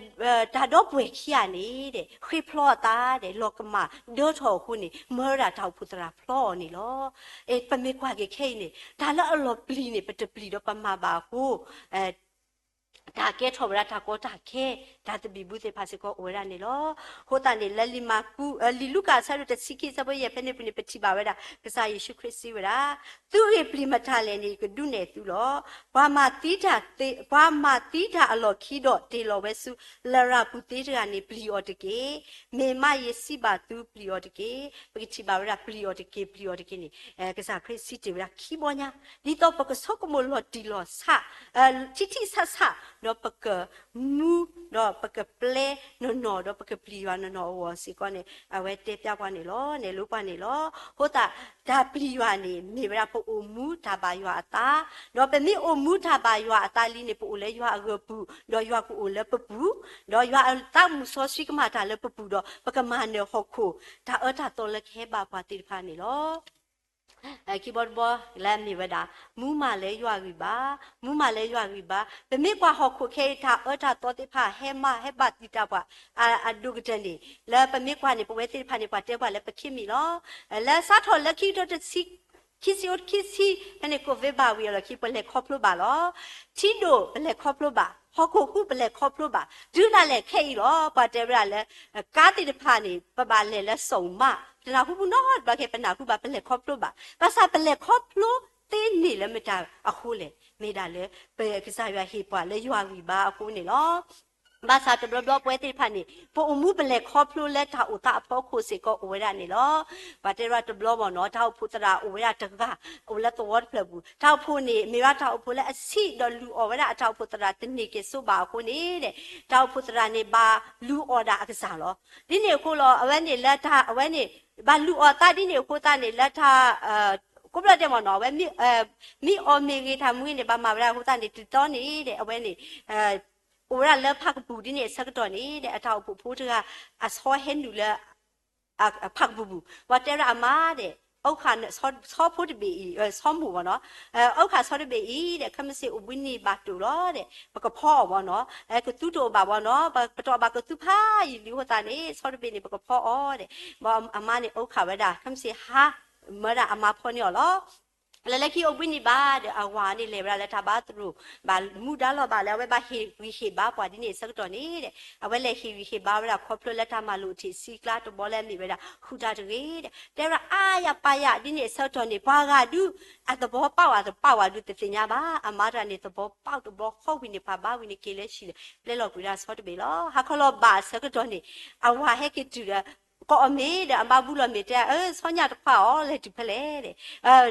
တၢ်ဒီပုၢ်ဝဲၢ်ခံဂၤန့ၣ် ဃ့ဖျီအသးဒီး လီၤကမၣ်ဒၢထီၣ်အဃိန့ၣ် မၢဝဲဒၣ်တၢ်အိၣ်ဖှိၣ်သရၣ်ဖျီအီၤန့ၣ်လီၤ. ပမ့ၢ်ကွၢ်က့ၤခဲအံၤန့ၣ် တၢ်လၢအလီၤပျံၤန့ၣ် ပတပျံၤဒီးပမၤဘၣ်အဃိ တၢ်ကဲထီၣ်ဝဲဒၣ်တၢ်ကီတၢ်ခဲ တၢ်သဘံၣ်ဘုသ့ၣ်တဖၣ်စ့ၢ်ကီးအိၣ်ဝဲဒၣ်န့ၣ်လီၤ. အဃိသတးန့ၣ် လၢလံာ်မၢ်ကူး လံာ်လူၤကၣ်အဆၢဒိၣ်တဆံခံ အဆၢဖိယဲၢ်ဖဲန့ၣ်ပူၤန့ၣ် ပထံၣ်ဘၣ်ဝဲဒၣ် ကစၢ်ယ့ၣ်ၡူးခရံာ်စံးဝဲဒၣ်, သုဂ့ၢ်ပျံၤမတၤလဲၣ်န့ၣ် ယကဒုးနဲၣ်သုလီၤ. ပှၤမၤသံတၢ်သ့ ပှၤမၤသံတၢ်အလီၢ်ခံဒီးတ့ၢ်လီၤဝဲဆူ လရာ်ပူၤသ့တဂၤန့ၣ် ပျံၤအီၤတက့ၢ်. မ့ၢ်မးယစံးဘၣ်သု ပျံၤအီၤတက့ၢ်. ပကထံၣ်ဘၣ်ဝဲဒၣ် ပျံၤအီၤတက့ၢ် ပျံၤအီၤတက့ၢ်န့ၣ် ကစၢ်ခရံာ်စံးတ့ၢ်ဝဲဒၣ်ခံဘီညါ, ဒ်သိးပကဆိကမိၣ်လီၤတံၢ်လီၤဆဲး ထံထံဆးဆး ဒီးပကမူ ဒီးပကပျဲနီၢ်နီၢ် ဒီးပကပျံၤယွၤနီၢ်နီၢ်အဂီၢ်စ့ၢ်ကီးန့ၣ် အဝဲတဲပျၢ်ပှၤန့ၣ်လီၤ, နဲၣ်လိပှၤန့ၣ်လီၤ. အဃိသတး တၢ်ပျံၤယွၤန့ၣ် မ့ၢ်ဝဲဒၣ်ပအိၣ်မူတၢ်ဘၣ်ယွၤအသး, ဒီးပမ့ၢ်အိၣ်မူတၢ်ဘၣ်ယွၤအသးလံန့ၣ် ပအိၣ်လၢယွၤအဂၢၢ်ပူၤ, ဒီးယွၤကအိၣ်လၢပပူၤ, ဒီးယွၤအသးမုၢ်စီဆှံကမၤတၢ်လၢပပူၤဒီး ပကမၤနၢၤဟီၣ်ခိၣ် တၢ်အၢတၢ်သီလၢကဟဲဘၣ်ပှၤသ့ၣ်တဖၣ်န့ၣ်လီၤ. ခံဘီတဘီလၢအမ့ၢ်ဝဲဒၣ် မူမၤလၢယွၤဂံၢ်ဘါ, မူမၤလၢယွၤဂံၢ်ဘါ, ပမ့ၢ်ကွၢ်ဟီၣ်ခိၣ်ခဲအံၤ တၢ်အၢတၢ်သီသ့ၣ်တဖၣ် ဟဲမၤဟဲဘၣ်သံတၢ်ပှၤ အဒိၣ်ကတၢၢ်န့ၣ် လၢပမ့ၢ်ကွၢ်န့ၣ် ပဝဲသ့ၣ်တဖၣ်န့ၣ် ပှၤတဲပှၤလၢပခံမံၤလီၤ. လၢစးထီၣ်လၢခံကထိတဆံ ခံဆံအိၣ်ခံဆံ ဖဲန့ၣ် ကိးဝ့ဘၣ်ဝံၤအလီၢ်ခံ ပလဲၤခီဖျိဘၣ်လီၤ. ထံဒိၣ်ပလဲၤခီဖျိဘၣ်, ဟီၣ်ခိၣ်ဟူးပလဲၤခီဖျိဘၣ်, တုၤဒၣ်လဲာ်ခဲအံၤလီၤ ပှၤတဲဝဲဒၣ်လၢ ကါသ့ၣ်တဖၣ်န့ၣ် ပဘၣ်လဲၤလၢစီၤမး, တနၢ်ဟူပူၤနီတဘျီခဲ ပနၢ်ဟူဘၣ် ပလဲၤခီဖျိဘၣ်, ဘၣ်ဆၣ်ပလဲၤခီဖျိသ့န့ၢ်လၢမတၤအဃိလဲၣ်, မ့ၢ်ဒၣ်လၢ ပကစၢ်ယွၤဟ့ၣ်ပှၤလၢယွၤဂံၢ်ဘါအဃိန့ၣ်လီၤ. ဘၣ်ဆၣ်တဘျီဘျီပဝဲသ့ၣ်တဖၣ်န့ၣ် ပအိၣ်မူပလဲၤခီဖျိလၢတၢ်အိၣ်သးအဖီခိၣ်စ့ၢ်ကီးအိၣ်ဝဲဒၣ်န့ၣ်လီၤ. ပှၤတဲဝဲဒၣ်တဘျီမ့ၢ်နီၤ တၢ်အိၣ်ဖှိၣ်သရၣ်အိၣ်ဝဲဒၣ်တဂၤ အိၣ်လၢသဝီတဖျၢၣ်ပူၤ, တၢ်အိၣ်ဖှိၣ်န့ၣ် မ့ၢ်ဝဲဒၣ်တၢ်အိၣ်ဖှိၣ်လၢအဆံးဒီးလုၢ်အီၣ်ဝဲဒၣ်အတၢ်အိၣ်ဖှိၣ်သရၣ်တန့ၢ်က့ၤစိဘၣ်အဃိန့ၣ်ဒီး တၢ်အိၣ်ဖှိၣ်သရၣ်န့ၣ် ဘၣ်လုၢ်အီၣ်ဒၣ်အကစၢ်လီၤ. ဒ်န့ၣ်အဃိလီၤ အဝဲန့ၣ်လၢတၢ် အဝဲန့ၣ် ဘၣ်လုၢ်အီၣ်သးဒ်န့ၣ်အဃိသတးန့ၣ် လၢတၢ် ကိးဘျီဒဲးမ့ၢ်နီၤ အဝဲ မ့ၢ်အီၣ်မ့ၢ်ဂ့ၤတၢ်မူဂ့ၤန့ၣ် ဘၣ်မၤဝဲဒၣ်အဃိသတးန့ၣ် တတီန့ၣ်ဒီး အဝဲန့ၣ် အိၣ်ဝဲဒၣ်လၢဖၣ်ကပူၤဒ်န့ၣ်အဆၢကတီၢ်န့ၣ်ဒီး အတၢ်အိၣ်ဖှိၣ်ဖိတဂၤ အဆီဟဲနုာ်လၢ ဖၣ်ကပူၤပူၤ ပှၤတဲဝဲဒၣ်အမါဒီး အီၣ်ဃာ်ဆီဖိတဘ့ၣ်အံၤ ဆီမိၢ်မ့ၢ်နီၤ အီၣ်ဃာ်ဆီတဘ့ၣ်အံၤဒီး ခဲမုၢ်ဆ့ၣ်အိၣ်ဘှံးနံၤဘၣ်တိၢ်လီၤဒီး ပကဖီအီၤမ့ၢ်နီၤ ကသူတအိၣ်ဘၣ်မ့ၢ်နီၤ ပတအီၣ်ဘၣ်ကသူဖးယံာ်လံအဃိသတးန့ၣ် ဆီတဘ့ၣ်န့ၣ် ပကဖီအီၤဒီး ဘၣ်အမါန့ၣ်အီၣ်ဃာ်ဝဲဒၣ် ခဲမုၢ်ဆ့ၣ်ဟါ မၢဒၣ်အမါဖီန့ၢ်အီၤလီၤ. လၢလၢခံအိၣ်ဘှံးနံၤဘၣ်ဒီး အဝၤန့ၣ်လဲၤဝဲဒၣ်လၢတၢ်ဘါသရိာ် ဘၣ်မူဒါလီၤဘၣ်လၢအဝဲဘၣ်ဟ့ၣ်ဂံၢ်ဟ့ၣ်ဘါပှၤဒ်န့ၣ်အဆၢကတီၢ်န့ၣ်ဒီး အဝဲလဲၤဟ့ၣ်ဂံၢ်ဟ့ၣ်ဘါဝဲဒၣ်ခီဖျိလၢတၢ်မၤလိာ်အထံးဆံးကျါတဘီလၢအမ့ၢ်ဝဲဒၣ် ဃုာ်တၢ်တဂ့ၤဒီး တဲဝဲဒၣ်အါယၤပာ်ယၤဒ်န့ၣ်အဆၢကတီၢ်န့ၣ် ပှၤဂၤဒုး အသဘီပၣ်ဝဲတပၣ်ဝဲဒုးတသ့ၣ်ညါဘၣ် အမါတဂၤန့ၣ် သဘီပၣ်တဘီဃီဝံၤန့ၣ် ပှၤဘါဝံၤန့ၣ်က့ၤလၢဟံၣ်ဒီး ပျဲလီၤကွံာ်ဒၣ်ဆီတဘ့ၣ်လီၤ. ဟါခီလီၤဘၣ်အဆၢကတီၢ်န့ၣ် အဝၤဟဲက့ၤတုၤဒီး ကိးအီၤမ့ၢ်ဒီး အမါဘူးလီၤမ့ၢ်တဲ အၢ ဆီညၣ်တခွါအီၤ လဲၤတုၤဖဲလဲၣ်ဒီး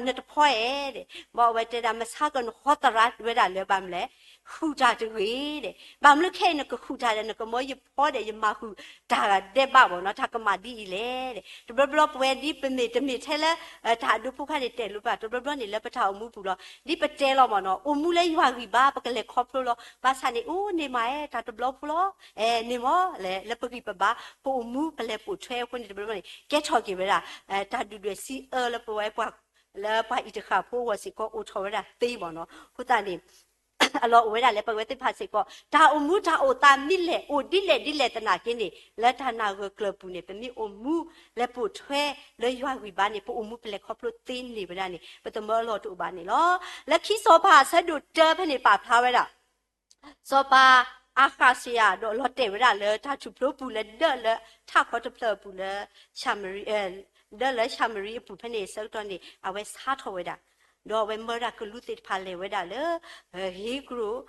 နတဖီအဲၣ်ဒီး ဘၣ်အဝဲတဲဒၣ် မဆါကနဃီသရၣ်ဝဲဒၣ်လၢဘၣ်မနုၤလဲၣ် ဃုာ်တၢ်တဂ့ၤဒီး ဘၣ်မနုၤခဲအံၤနကဃုာ်တၢ်ဒီး နကမၢယဖီဒီး ယမၤဃုာ်တၢ်ဒဲးဘးဘၣ်နီၤ တၢ်ကမၣ်ဒ်အံၤလဲၣ်ဒီး တဘျီဘျီပဝဲဒ်ပမ့ၢ်တမ့ၢ်ထဲလၢ တၢ်အဒိဖိခါန့ၣ်တဲာ်လိာ်ပၢ် တဘျီဘျီန့ၣ်လၢပတၢ်အိၣ်မူပူၤလီၤ ဒ်ပတဲလီၤမ့ၢ်နီၤ အိၣ်မူလၢယွၤဂံၢ်ဘါ ပကလဲၤခီဖျိလီၤ ဘၣ်ဆၣ်န့ၣ် အိၣ်န့ၣ်မးအဲၣ် တၢ်တဘျီဖိလီၤ အဲၣ်န့ၣ်မ့ၢ်လဲၣ် လၢပဂံၢ်ပဘါ ပအိၣ်မူပလဲၤပိာ်ထွဲအဃိန့ၣ် တဘျီဘျီန့ၣ် ကဲထီၣ်က့ၤဝဲဒၣ် တၢ်ဒုၣ်ဒွဲၣ်စံးအၢလၢပဝဲပှၤ လၢပှၤအံၤတဃၣ်ဖိအဂီၢ်စ့ၢ်ကီး အိၣ်ထီၣ်ဝဲဒၣ်သ့မ့ၢ်နီၤ အဃိသတးန့ၣ် အလီၢ်အိၣ်ဝဲဒၣ်လၢပဝဲသ့ၣ်တဖၣ်စ့ၢ်ကီး တၢ်အိၣ်မူတၢ်အိၣ်သးမ့ၢ်လဲၣ် အိၣ်ဒ်လဲၣ်ဒ်လဲၣ်သနာ်က့န့ၣ် လၢတၢ်နာ်ဂၢၢ်ကျၢၤပူၤန့ၣ် ပမ့ၢ်အိၣ်မူလဲၤပိာ်ထွဲလၢယွၤဂံၢ်ဘါန့ၣ် ပအိၣ်မူပလဲၤခီဖျိသ့န့ၢ်ဝဲဒၣ်န့ၣ် ပသမၢအလီၢ်တအိၣ်ဘၣ်န့ၣ်လီၤ. လၢခံစီၤပၤအဆၢဒိၣ်တၢဖဲန့ၣ်ပာ်ဖျါဝဲဒၣ် စီၤပၤအဃးစယၤဒီးလီၤတဲာ်ဝဲဒၣ်လၢတၢ်ထူၣ်ဖျိပူၤလၢဒၢးလၢထးခီတဖျၢၣ်အပူၤလၢ ဒၢးလၢၡၤမရံအပူၤဖဲန့ၣ်အဆၢကတီၢ်န့ၣ် အဝဲဆါထီၣ်ဝဲဒၣ်, ဒီးအဝဲမၢဒၣ်ကလူးသ့ၣ်တဖၣ်လဲၤဝဲဒၣ်လၢ ဧ့ၤကရိၤ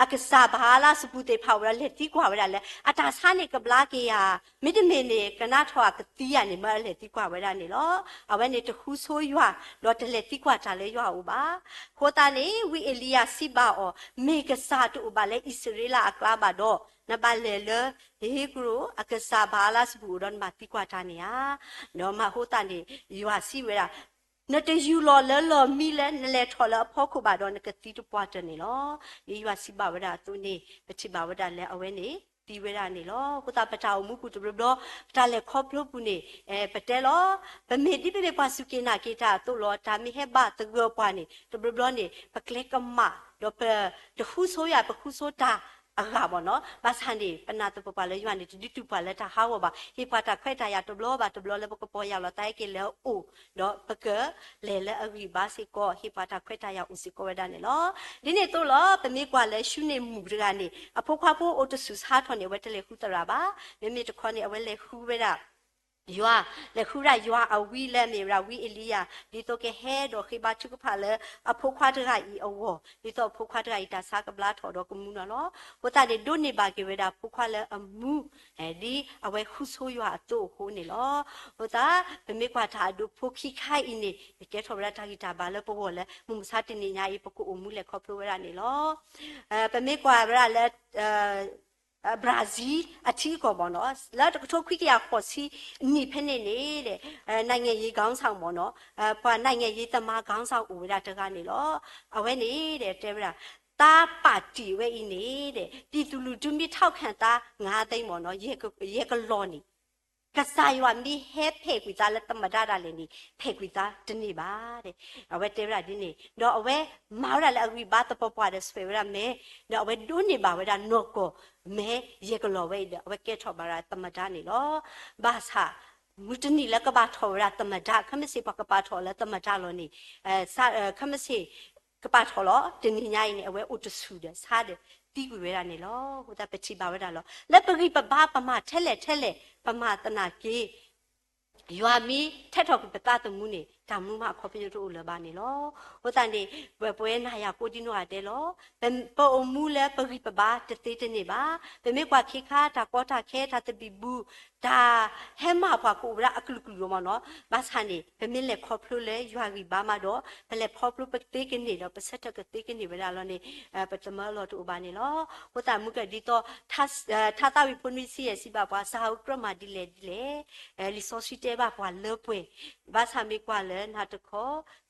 အကစၢ်ဘၤအလးစပူၤသ့ၣ်တဖၣ်ဝဲဒၣ်လဲၤသံကွၢ်ဝဲဒၣ်လၢ အတၢ်ဆါန့ၣ်ကဘျါက့ၤယၤ, မ့တမ့ၢ်န့ၣ် ကနၣ်ထီၣ်အကသံယၤန့ၣ် မၢလဲၤသံကွၢ်ဝဲဒၣ်န့ၣ်လီၤ. အဝဲန့ၣ်တဃူဆိယွၤ, ဒီးတလဲၤသံကွၢ်တၢ်လၢယွၤအအိၣ်ဘၣ်. အဃိသတးန့ၣ် ဝံအ့လံယၤစံးဘၣ်အီၤ, မ့ၢ်ကစၢ်တအိၣ်ဘၣ်လၢအံၣ်စရ့လးအကျါဘၣ်ဒီး, နဘၣ်လဲၤလၢ ဧ့ၤကရိၤ အကစၢ်ဘၤအလးစပူၤအိၣ်ဒီးနဘၣ်သံကွၢ်တၢ်န့ၣ်ဧါ. ဒီးမ့ၢ်အဃိသတးန့ၣ် ယွၤစံးဝဲဒၣ် နတယူၤလီၤလၢလီၢ်မံလၢနလဲၤထီၣ်လၢအဖီခိၣ်ဘၣ်ဒီး နကသံတပှၢ်တၢၢ်န့ၣ်လီၤ. ဒ်ယွၤစံးဘၣ်ဝဲဒၣ်အသိးန့ၣ် ပထံၣ်ဘၣ်ဝဲဒၣ်လၢအဝဲန့ၣ် သံဝဲဒၣ်န့ၣ်လီၤ. အဃိသတးပတၢ်အိၣ်မူပူၤတဘျီဘျီ ပတၢ်လဲၤခီဖျိပူၤန့ၣ် ပတဲလီၤ. ပမ့ၢ်ဒ်ပမ့ၢ်ပှၤစူၢ်က့ၤနာ်က့ၤတၢ်အသိးလီၤ. တၢ်မ့ၢ်ဟဲဘၣ်သဂၢၢ်ပှၤန့ၣ် တဘျီဘျီန့ၣ် ပကျဲကမၣ် ဒီးပတဃုဆိယၤ ပဃုဆိတၢ်အဂၤဘၣ်နီၤ. ဘၣ်ဆၣ်န့ၣ် ပနာ်သပှၢ်ပှၢ်လၢယွၤန့ၣ် တဒုးတူၢ်ပှၤလၢတၢ်ဟးဂီၤဘၣ်. ဟ့ၣ်ပှၤတၢ်ခွဲးတၢ်ယာ်တဘျီဘၣ်တဘျီလၢပကပီၢ်ယၢ်လီၤသးဟဲက့ၤလၢအအိၣ် ဒီးပကလဲၤလၢအဂံၢ်ဘါစ့ၢ်ကီး ဟ့ၣ်ပှၤတၢ်ခွဲးတၢ်ယာ်အိၣ်စ့ၢ်ကီးဝဲဒၣ်န့ၣ်လီၤ. ဒ်န့ၣ်အသိးလီၤ ပမ့ၢ်ကွၢ်လၢၡူန့ၣ်မုၣ်တဂၤန့ၣ် အဖိခွါဖိအိၣ်တဆူၣ်ဆါထီၣ်န့ၣ် အဝဲတလဲၤဃုသရၣ်ဘၣ်. မ့မ့ၢ်တခီန့ၣ် အဝဲလဲၤဃုဝဲဒၣ် ယွၤ လဲၤဃုဒၣ်ယွၤအဝံလၢအမ့ၢ်ဝဲဒၣ်ဝံအ့လံယၤ ဒ်သိးကဟဲဒီးဃ့ဘါထုကဖၣ်လၢအဖိခွါတဂၤအံၤအဂီၢ် ဒ်သိးအဖိခွါတဂၤအံၤ တၢ်ဆါကဘျါထီၣ်ဒီးကမူနီၤလီၤ. အဃိသတးန့ၣ် ဒိးန့ၢ်ဘၣ်က့ၤဝဲဒၣ်ဖိခွါလၢအမူ ဒ်အဝဲဃုဆိယွၤအသိးအဃိန့ၣ်လီၤ. အဃိသတး ပမ့ၢ်ကွၢ်တၢ်အဒိဖိခံခါအံၤန့ၣ် ကဲထီၣ်ဝဲဒၣ်တၢ်ဂံၢ်တၢ်ဘါလၢပဂီၢ်လၢ မုၢ်မဆါတနံၤညါအံၤ ပကအိၣ်မူလဲၤခီဖျိဝဲဒၣ်န့ၣ်လီၤ. ပမ့ၢ်ကွၢ်ဝဲဒၣ်လၢ Brazil အထံအကီၢ်ဘၣ်နီၤ လၢတကထိခွံကယၤဃိးဆံနံၣ်ဖဲန့ၣ်န့ၣ် နိုင်ငံရေးခေါင်းဆောင်ဘၣ်နီၤ ပှၤနိုင်ငံရေးသမားခေါင်းဆောင်အိၣ်ဝဲဒၣ်တဂၤန့ၣ်လီၤ. အဝဲန့ၣ်တဲဝဲဒၣ် တၢ်ပၣ်တံၣ်ဝဲအံၤန့ၣ် ပြည်သူလူထုမ့ၢ်ထောက်ခံသါ ငါးသိန်းဘၣ်နီၤ ယဲၢ်ကလီၢ်န့ၣ် ကစၢ်ယွၤမ့ၢ်ဟဲဖဲးကွံာ်သါလၢသမ္မတဒၣ်လဲာ်န့ၣ် ဖဲးကွံာ်သါတန့ၢ်ဘၣ်. အဝဲတဲဝဲဒၣ်ဒ်န့ၣ် ဒီးအဝဲမၤဝဲဒၣ်လၢအဂံၢ်ဘါသပှၢ်ပှၢ်ဒီးဆွဲးဝဲဒၣ်မဲ ဒီးအဝဲဒိးန့ၢ်ဘၣ်ဝဲဒၣ်နီၢ်ကီၢ်မဲ ယဲၢ်ကလီၢ်ဝဲအံၤဒီး အဝဲကဲထီၣ်ဘၣ်ဒၣ်သမ္မတန့ၣ်လီၤ. ဘၣ်ဆၣ် မုၢ်တနံၤလၢကပာ်ထီၣ်ဝဲဒၣ်သမ္မတ ခဲမုၢ်ဆ့ၣ်ပှၤကပာ်ထီၣ်လၢသမ္မတလီၤန့ၣ် ခဲမုၢ်ဆ့ၣ် ကပာ်ထီၣ်လီၤ တနံၤညါအံၤန့ၣ် အဝဲအိၣ်တဆူၣ်ဒီးဆါဒီးသံကွံာ်ဝဲဒၣ်န့ၣ်လီၤ. အဃိသတးပထံၣ်ဘၣ်ဝဲဒၣ်လီၤ လၢပဂံၢ်ပဘါပမၤထဲလဲၣ်ထဲလဲၣ် ပမၤသနာ်က့ ယွၤမ့ၢ်ထဲးထီၣ်ကွံာ်ပသးသမူန့ၣ် တၢ်မူမၤအခီပညီတအိၣ်လၢၤဘၣ်န့ၣ်လီၤ. အဃိသတးန့ၣ် ပဝဲနၤယၤကိးဒံနီၢ်ဂၤဒဲးလီၤ. ပအိၣ်မူလၢပဂံၢ်ပဘါတသ့တန့ၢ်ဘၣ်. ပမ့ၢ်ကွၢ်ခံခါ တၢ်ကီတၢ်ခဲ တၢ်သဘံၣ်ဘုၣ် တၢ်ဟဲမၤပှၤကအိၣ်ဝဲဒၣ်အကလုာ်ကလုာ်လီၤမ့ၢ်နီၤ. ဘၣ်ဆၣ်န့ၣ် ပမ့ၢ်လဲၤခီဖျိလၢယွၤဂံၢ်ဘါမးဒီး ပလဲၤခီဖျိပသ့ကန့ၢ်ဒီး ပဆၢထၢၣ်ကသ့ကန့ၢ်ဝဲဒၣ်လီၤန့ၣ် ပတမၢလီၤတအိၣ်ဘၣ်န့ၣ်လီၤ. အဃိသတးမုၢ်ကဒ်သိး ထါသးဝံၣ်ဖိနွံဆံယဲၢ်စံးဘၣ်ပှၤ စၢ်ဧၢကြၢးမၤဒ်လဲၣ်ဒ်လဲၣ် လံာ်စီဆှံတဲဘၣ်ပှၤလၢပှဲၤ ဘၣ်ဆၣ်မ့ၢ်ကွၢ်လၢနၤတခီ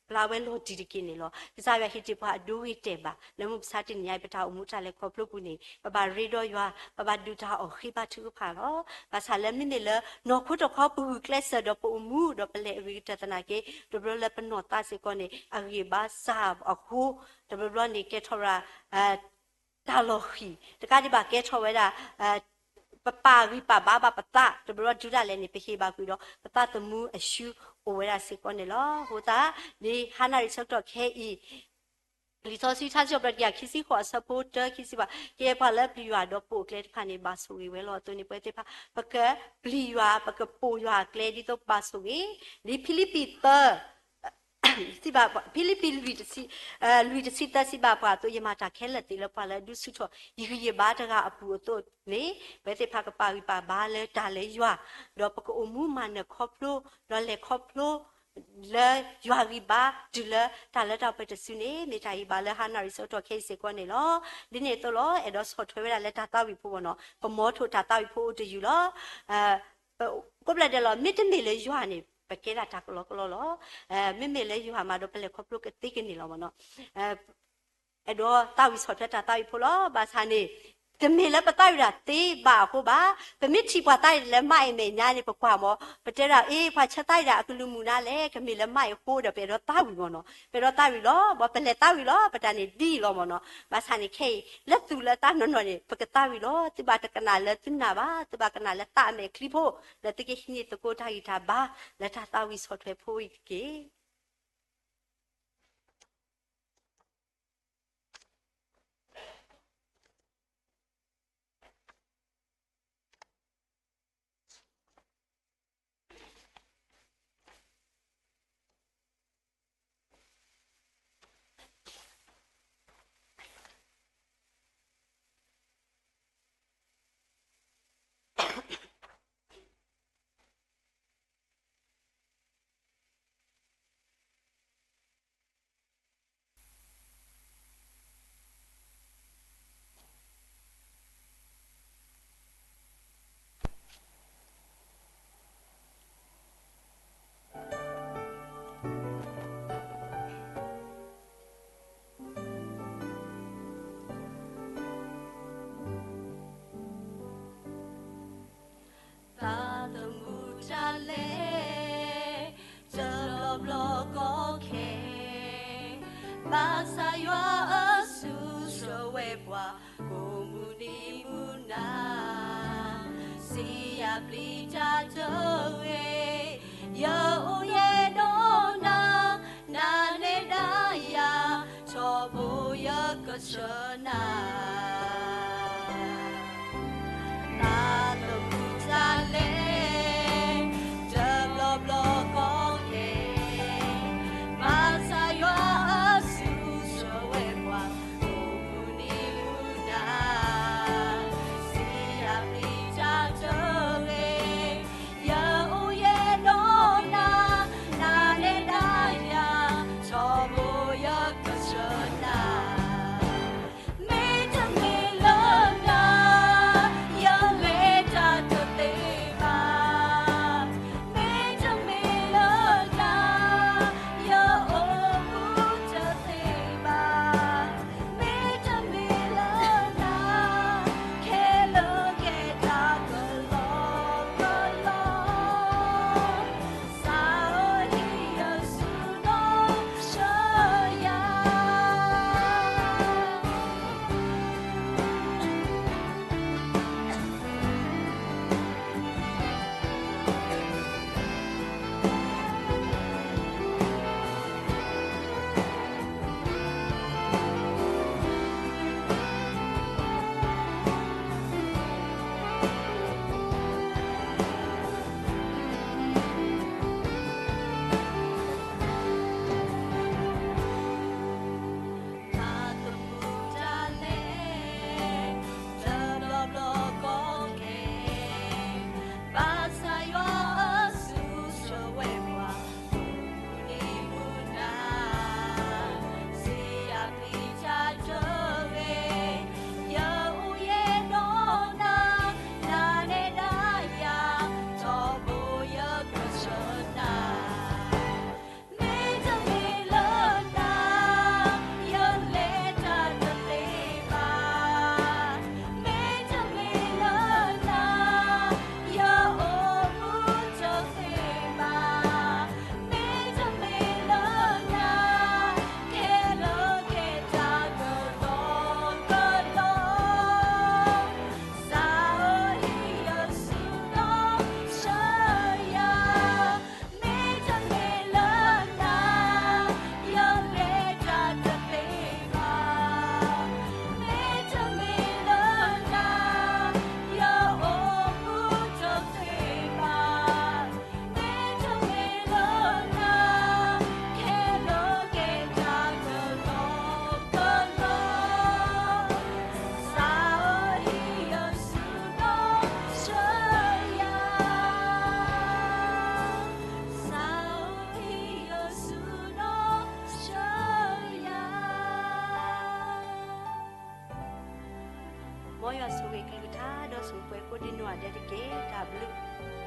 ပျၢ်ဝဲလီၤတံၢ်တက့ၢ်န့ၣ်လီၤ. ကစၢ်ယွၤဟ့ၣ်တ့ၢ်ပှၤအဒိဂ့ၤတဲာ်ဘၣ် လၢမုၢ်မဆါတနံၤညါအံၤ ပတၢ်အိၣ်မူတၢ်လဲၤခီဖျိပူၤန့ၣ် ပဘၣ်ရ့ဒီးယွၤ ပဘၣ်ဒုးတၢ်အီၣ်ဃ့ဘါထုကဖၣ်လီၤ. ဘၣ်ဆၣ်လၢမ့မ့ၢ်လၢ နီၢ်ခိတခီပဂုာ်ကျဲးစၢးဒီးပအိၣ်မူ ဒီးပလဲၤအဂ့ၤကတၢၢ်သနာ်က့ တဘျီလၢပနီၢ်သးစ့ၢ်ကီးန့ၣ် အဂံၢ်ဘါစၢ်အဃိ တဘျီဘျီန့ၣ် ကဲထီၣ်ဝဲဒၣ် တၢ်လီၤဃံၤ တကးဒံးဘၣ်ကဲထီၣ်ဝဲဒၣ် ပပာ်ဂံၢ်ပာ်ဘါဘၣ်ပသး တဘျီဘျီဒုးဒၣ်လဲာ်န့ၣ် ပဟ့ၣ်ဘၣ်ကွံာ်ဒီး ပသးသမူအဆူအိၣ်ဝဲဒၣ်စ့ၢ်ကီးန့ၣ်လီၤ. အဃိသတး လံာ်ဟါနၤရံၣ်ဆၢကတီၢ်ခဲအံၤ လံာ်စီဆှံထါစံးထီၣ်ပတြၢၤတကယၤခံဆံဃိးအဆၢဖိတၢခံဆံဘၣ် ကဲပှၤလၢပျံၤယွၤဒီးပိာ်အကျဲတဖၣ်န့ၣ် ဘၣ်ဆိၣ်ဂ့ၤဝဲလီၤ. အသိးန့ၣ် ပဝဲသ့ၣ်တဖၣ် ပကပျံၤယွၤ ပကပိာ်ယွၤအကျဲ ဒ်သိးပဘၣ်ဆိၣ်ဂ့ၤ လံာ်ဖံလံးပံၤသၢ စံးဘၣ်ပှၤ ဖံလံးပံးလွံၢ်တဆံ လွံၢ်တဆံသၢစံးဘၣ်ပှၤအသိး ယမၤတၢ်ခဲလၢာ်သ့လၢပှၤလၢအဒုးဆူၣ်ထီၣ် ယဂံၢ်ယဘါတဂၤအပူၤအသိးန့ၣ် ပဝဲသ့ၣ်တဖၣ်ကပာ်ဂံၢ်ပာ်ဘါလၢတၢ်လၢယွၤ ဒီးပကအိၣ်မူမၤနၢၤခီဖျိ ဒီးလဲၤခီဖျိ လၢယွၤဂံၢ်ဘါတုၤလၢတၢ်လၢတၢ်ပှဲၤတစုန့ၣ် မ့ၢ်တၢ်ဂံၢ်ဘါလၢဟါနၤရံၣ်ဆၢကတီၢ်ခဲအံၤစ့ၢ်ကီးန့ၣ်လီၤ. ဒ်န့ၣ်အသိးလီၤ အဲၣ်ဒိးဆီၣ်ထွဲဝဲဒၣ်လၢတၢ်သးဝံၣ်ဖိဘၣ်နီၤ ပမီထိၣ်တၢ်သးဝံၣ်ဖိအိၣ်တယုၢ်လီၤ. ကိးဘျၢၣ်ဒဲးလီၤ မ့တမ့ၢ်လၢယွၤန့ၣ် ပကဲဒၣ်တၢ်ကလီကလီလီၤ. မ့မ့ၢ်လၢယွၤမးဒီးပလဲၤခီဖျိကသ့ကန့ၢ်လီၤမ့ၢ်နီၤ. အဲၣ်ဒိးသးဝံၣ်ဆီၣ်ထွဲတၢ်သးဝံၣ်ဖိလီၤ. ဘၣ်ဆၣ်န့ၣ် တမ့ၢ်လၢပသးဝံၣ်တၢ်သ့ဘၣ်အဃိဘၣ်. ပမ့ၢ်ထံၣ်ပှၤသးဝံၣ်လၢမးအံၤမဲာ်ညါန့ၣ် ပကွၢ်မ့ၢ် ပတဲဒၣ် အ့ ပှၤဆၢသးဝံၣ်ဒၣ်အကလုၢ်မုၢ်နၤလဲၣ် ကမ့ၢ်လၢမးအံၤအဃိဒီး ပအဲၣ်ဒိးသးဝံၣ်မ့ၢ်နီၤ. ပအဲၣ်ဒိးသးဝံၣ်လီၤ. ဘၣ်ပလဲၤသးဝံၣ်လီၤ ပတၢ်န့ၣ်ဒ်အံၤလီၤမ့ၢ်နီၤ. ဘၣ်ဆၣ်န့ၣ်ခဲအံၤ လၢသူၣ်လၢသးနီၢ်နီၢ်န့ၣ် ပကသးဝံၣ်လီၤ. သုဘၣ်တကနၣ်လၢသုနာ်ဘၣ်, သုဘၣ်ကနၣ်လၢသးအမဲာ်ချံဖိ, လၢသုကဟံးန့ၢ်သကိးတၢ်ဂံၢ်တၢ်ဘါ လၢတၢ်သးဝံၣ်ဆီၣ်ထွဲဖိအံၤတက့ၢ်. ဘၣ်ဆၣ်ယွၤအစုဆှၢဝဲပှၤ ကိးမုၢ်နံၤမုၢ်နၤ, စံးယၤပျံၤတၢ်တဂ့ၤ, ယအိၣ်ယဲဒီးနၤ, နၤနဲဒၣ်ယၤ, ထီဘိယကဆှၢနၤ တၢ်သမူတၢ်လဲၤ တဘျီဘျီကီကဲ, ဘၣ်ဆၣ်ယွၤအစုဆှၢဝဲပှၤ ကိးမုၢ်နံၤမုၢ်နၤ, စံးယၤပျံၤတၢ်တဂ့ၤ, ယအိၣ်ယဲဒီးနၤ, နၤနဲဒၣ်ယၤ, ထီဘိယကဆှၢနၤ မ့တမ့ၢ်လၢနၤ, ယလဲၤတၢ်တသ့ဘၣ်. မ့တမ့ၢ်လၢနၤ, ယအိၣ်မူတသ့ဘၣ်. မ့တမ့ၢ်လၢနၤ, ခဲလၢာ်ကဲတၢ်ကလီကလီ စးထီၣ်ဟံးယစုဒီးဆှၢယၤ. တၢ်သမူတၢ်လဲၤ တဘျီဘျီကီကဲ, ဘၣ်ဆၣ်ယွၤအစုဆှၢဝဲပှၤ ကိးမုၢ်နံၤမုၢ်နၤ, စံးယၤပျံၤတၢ်တဂ့ၤ, ယအိၣ်ယဲဒီးနၤ, နၤနဲဒၣ်ယၤ, ထီဘိယကဆှၢနၤ မ့တမ့ၢ်လၢနၤ, ယလဲၤတၢ်တသ့ဘၣ်. မ့တမ့ၢ်လၢနၤ, ယအိၣ်မူတသ့ဘၣ်. မ့တမ့ၢ်လၢနၤ, ခဲလၢာ်ကဲတၢ်ကလီကလီ စးထီၣ်ဟံးယစုဒီးဆှၢယၤ. မ့တမ့ၢ်လၢနၤ, ယလဲၤတၢ်တသ့ဘၣ်. မ့တမ့ၢ်လၢနၤ, ယအိၣ်မူတသ့ဘၣ်. မ့တမ့ၢ်လၢနၤ, ခဲလၢာ်ကဲတၢ်ကလီကလီ စးထီၣ်ဟံးယစုဒီးဆှၢယၤ. စးထီၣ်ဟံးယစုဒီးဆှၢယၤ. မ်ယွၤဆိၣ်ဂ့ၤကလုၢ်ကထါဒီးဆိၣ်ဂ့ၤပှၤကိးဒံနီၢ်ဂၤဒဲးတက့ၢ်. တၢ်ဘျုး